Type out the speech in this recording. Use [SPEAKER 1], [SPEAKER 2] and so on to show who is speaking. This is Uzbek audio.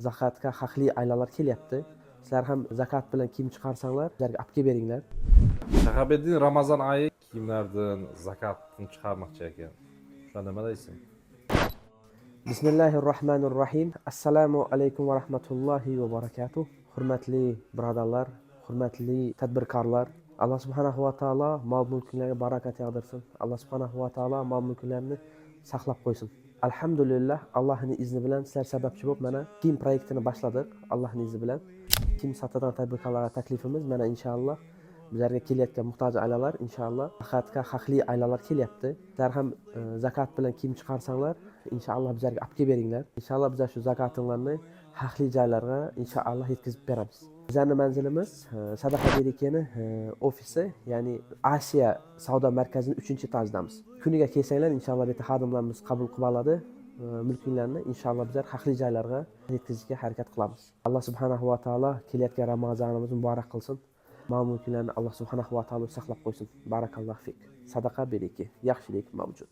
[SPEAKER 1] Zakatga haqli ailalar kelyapti. Sizlar ham zakat bilan kiyim chiqarsanglar, bizlarga olib kelib beringlar.
[SPEAKER 2] Shahobiddin Ramazon oyi kiyimlardan zakatni chiqarmoqchi ekan. Shunda nima deysan?
[SPEAKER 1] Bismillahi rohmanir rohim. Assalomu alaykum va rahmatullohi va barakatuh. Hurmatli birodarlar, hurmatli tadbirkorlar, Alloh subhanahu va taolo mol mulklarga barakat yog'dirsin. Alloh subhanahu va taolo mol mulklarni saqlab qo'ysin. Alhamdulillah, Allohning izni bilan sizlar sababchi bo'lib mana kiyim proyektini boshladik. Allohning izni bilan kiyim sotadigan tadbirkorlarga taklifimiz mana, inshaalloh, bizlarga kelayotgan muhtoj ailalar, inshaalloh, zakatga haqli ailalar kelyapti. Sizlar ham zakat bilan kiyim chiqarsanglar, inshaalloh, bizlarga olib kelib beringlar. Inshaalloh, bizlar shu zakatinglarni haqli joylarga, inshaalloh, yetkazib beramiz. Bizlarni manzilimiz Sadaqa Berikeni ofisi, ya'ni Asiya savdo markazini uchinchi etajdamiz. Kuniga kelsanglar, inshaalloh, bu yerda xodimlarimiz qabul qilib oladi mulkinglarni. Inshaalloh, bizlar haqli joylarga yetkazishga harakat qilamiz. Alloh subhanahu va taolo kelayotgan Ramazonimizni muborak qilsin. Mol mulklarni Alloh subhanahu va taolo saqlab qo'ysin. Barakallohu fik. Sadaqa beriki, yaxshilik mavjud.